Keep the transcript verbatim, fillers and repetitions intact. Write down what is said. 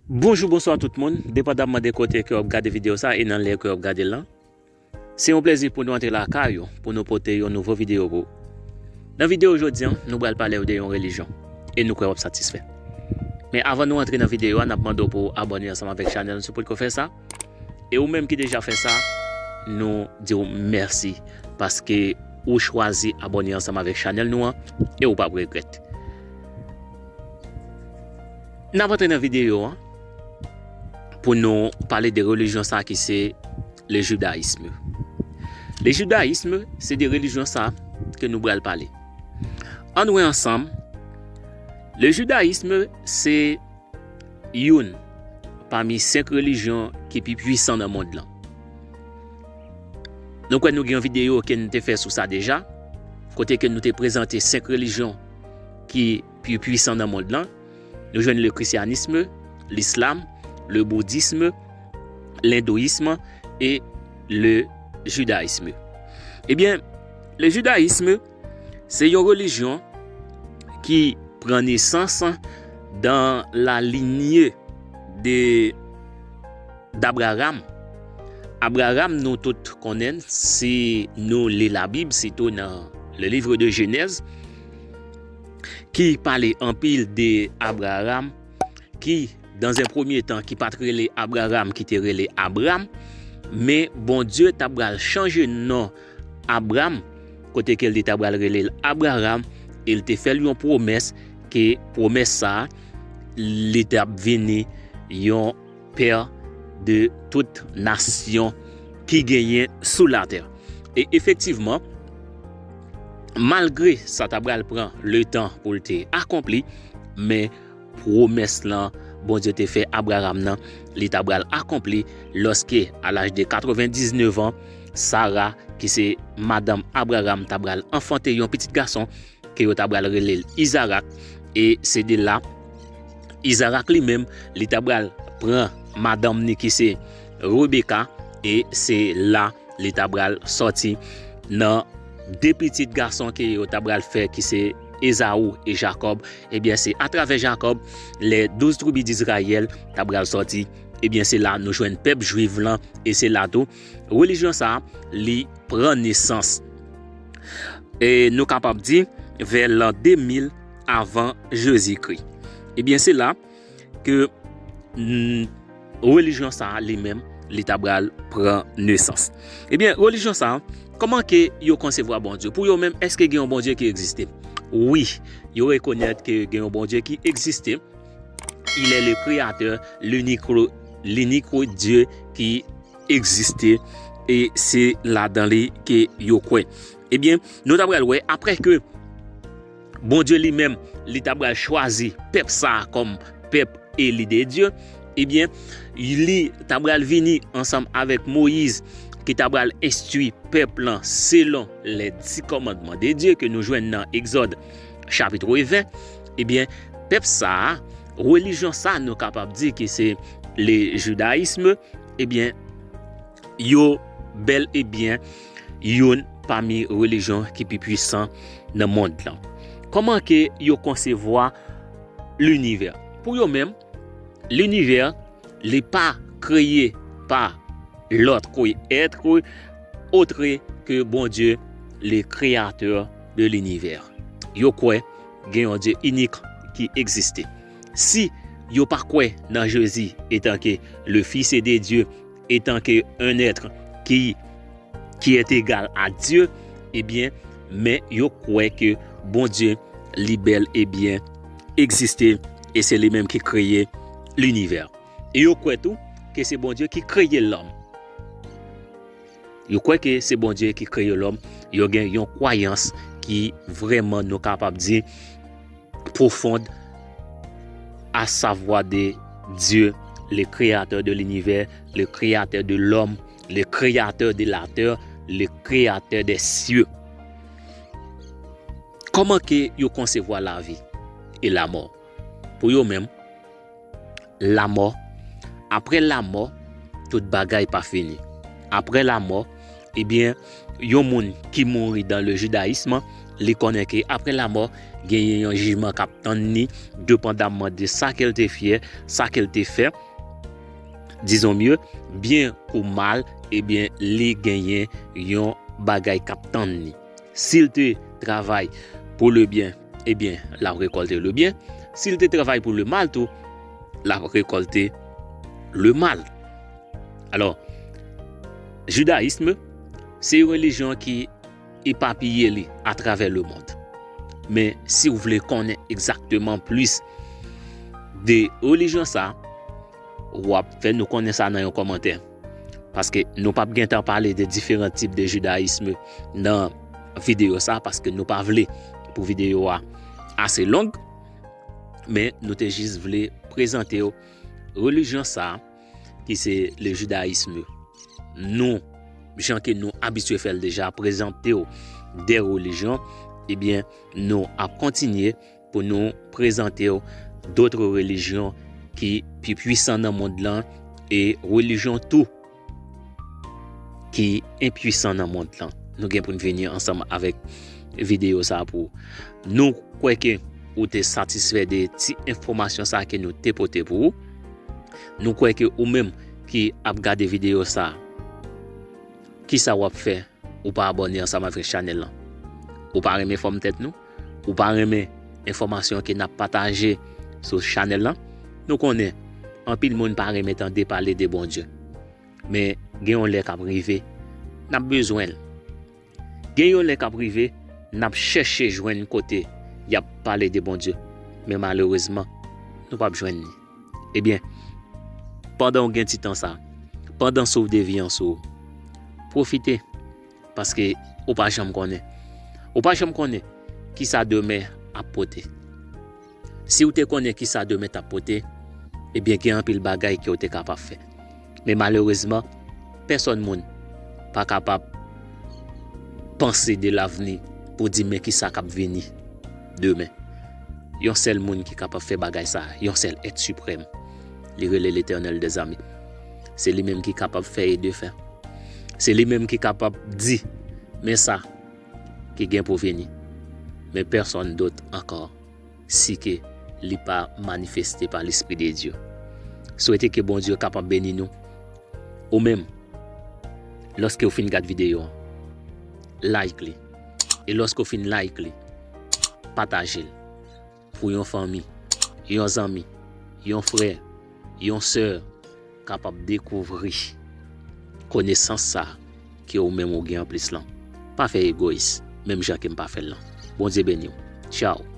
Bonjou, bonswa tout moun, depandamman de kote ke w ap gade videyo sa e nan lè ke w ap gade l lan. Se yon plezi pou nou antre lakay ou, pou nou pote yon nouvo videyo pou ou. Nan videyo jodi a, nou pral pale w de yon relijyon, e nou kwè w ap satisfè. Men avan nou antre nan videyo a, n ap mande w pou w abòne ansanm avèk chanèl nou, se pou w fè sa. E ou menm ki deja fè sa, nou di w mèsi, paske ou chwazi abòne ansanm avèk chanèl nou an, e ou p ap regrèt. N ap antre nan videyo an pou nou pale de relijyon sa ki se le judayism. Le judayism, se de relijyon sa ke nou pral pale. Ann wè ansanm, le judayism, se youn pami senk relijyon ki pi pwisan nan mond lan. Nou kwè nou gen yon videyo ke nou te fè sou sa deja, kote ke nou te prezante senk relijyon ki pi pwisan nan mond lan. Nou jwenn le christianisme, l'islam, le bouddhisme, l'hindouisme e le judayism. Ebyen, le judayism, se yon relijyon ki pran nesans dans la lignée de d'Abraham. Abraham, nou tout konnen, si nou li Labib, sitou nan le livre de Genèse, ki pale anpil de Abraham, ki, dans un premier temps, ki pa t rele Abraham, ki te rele Abram, men Bondye t ap pral chanje non Abram, kote ke li t ap pral rele l Abraham, e l te fè l yon pwomès, ke pwomès sa a, li t ap vini yon pè de tout nasyon ki genyen sou latè. E efektivman, malgre sa ta pral pran letan pou l te akonpli, men pwomès lan Bondye te fè Abraham nan, li ta pral akonpli lòske, a laj de katrevendiznèf an, Sara, ki se madanm Abraham, ta pral anfante yon pitit gason ke yo ta pral rele l Izarak. E se de la, Izarak li menm, li ta pral pran madanm ni ki se Rebeka, e se la li ta pral sòti nan de pitit gason ke yo ta pral fè, ki se Ezaou e Jakòb. Ebyen, se atravè Jakòb, les douze tribus d'Israël ta pral sòti. Ebyen, se la nou jwenn pèp jwif lan, e se la tou relijyon sa a, li pran nesans. E nou kapab di, vè lan de mil avan Jezikri. Ebyen, se la ke, mm, relijyon sa a li menm, li ta pral pran nesans. Ebyen, relijyon sa a, kòman ke yo konsevwa Bondye? Pou yo menm, èske gen yon Bondye ki egziste? Wi, yo rekonèt ke gen yon Bondye ki egziste. Il est le créateur, l'unique, l'unique Dieu qui existe, e se ladan li ke yo kwè. Ebyen, nou ta pral wè, apre ke Bondye li menm, li ta pral chwazi pèp sa a kòm pèp eli de Dye, ebyen, li ta pral vini ansanm avèk Moyiz, ki ta pral enstwi pèp lan selon les dix commandements de Dieu ke nou jwenn nan Egzòd chapit ven. Ebyen, pèp sa a, relijyon sa a, nou kapab di ki se le judayism, ebyen, yo bèl e byen youn pami relijyon ki pi pwisan nan mond lan. Kòman ke yo konsevwa linivè? Pou yo menm, linivè, li pa kreye pa lòt ke èt otre ke Bondye, le créateur de l'univers. Yo kwè gen yon Dye inik ki egziste. Si yo pa kwè nan Jezi etanke le Fils de Dieu, etanke un être qui, qui est égal à Dieu, ebyen, men yo kwè ke Bondye, li bèl e byen egziste, e se li menm ki kreye linivè. E yo kwè tou ke se Bondye ki kreye lòm. Yo kwè ke se Bondye ki kreye lòm. Yo gen yon kwayans ki vrèman, nou kapab di, pwofonn, à savoir de Dieu, le créateur de l'univers, le créateur de l'homme, le créateur de la terre, le créateur des cieux. Kòman ke yo konsevwa lavi e lamò? Pou yo menm, lamò, apre lamò, tout bagay pa fini. Apre lamò, Ebyen, yon moun ki mouri dans le judaïsme, li konnen ke apre lamò, genyen yon jijman k ap tann li, depandamman de sa ke l te fè, sa ke l te fè, disons mieux, byen kou mal, ebyen, li genyen yon bagay k ap tann li. Si l te travay pour le bien, ebyen, l ap rekòlte le bien. Si l te travay pour le mal tou, l ap rekòlte le mal. Alò, judayism, se yon relijyon ki epapiye li atravè le mond. Men si w vle konnen egzakteman plis de relijyon sa, w ap fè nou konnen sa nan yon kòmantè. Paske nou p ap gentan pale de diferan tip de jidayism nan videyo sa, paske nou pa vle pou videyo a ase long, men nou te jis vle prezante w relijyon sa, ki se le jidayism. Nou, jan ke nou abitye fè l deja, prezante w de relijyon, ebyen, nou ap kontinye pou nou prezante w dòt relijyon ki pi pwisan nan mond lan e relijyon tou ki enpwisan nan mond lan. Nou gen pou n vini ansanm avèk videyo sa pou nou kwè ke ou te satisfè de ti enfòmasyon sa ke nou te pote pou ou. Nou kwè ke ou menm ki ap gade videyo sa, kisa w ap fè? Ou pa abòne ansanm avèk chanèl lan. Ou pa renmen fòm tèt nou? Ou pa renmen enfòmasyon ke n ap pataje sou chanèl lan? Nou konnen anpil moun pa renmen tande pale de Bondye. Men gen yon lè k ap rive, n ap bezwen l. Gen yon lè k ap rive, n ap chèche jwenn kote y ap pale de Bondye. Men malerezman, nou p ap jwenn li. Ebyen, pandan w gen ti tan sa, pandan souv de vi an sou ou, pwofite, paske ou pa janm konnen. Ou pa janm konnen kisa demen ap pote. Si w te konnen kisa demen t ap pote, ebyen, gen anpil bagay ke w te kapab fè. Men malerezman, pèsòn moun pa kapab panse de lavni pou di men kisa k ap vini demen. Yon sèl moun ki kapab fè bagay sa, yon sèl èt siprèm. Li rele Letènèl dèzame. Se li menm ki kapab fè e defè. Se li menm ki kapab di men sa ki gen pou vini. Men pèsòn dòt ankò, si ke li pa manifeste pa Lespri de Dye. Swete ke Bondye kapab beni nou. Ou menm, lòske w fin gad videyo an, like li. E lòske w fin like li, pataje l pou yon fanmi, yon zanmi, yon frè, yon sè kapab dekouvri konesans sa ke ou menm ou gen anplis lan. Pa fè egoyis, menm jan ke m pa fè l lan. Bondye beni w. Tchaw.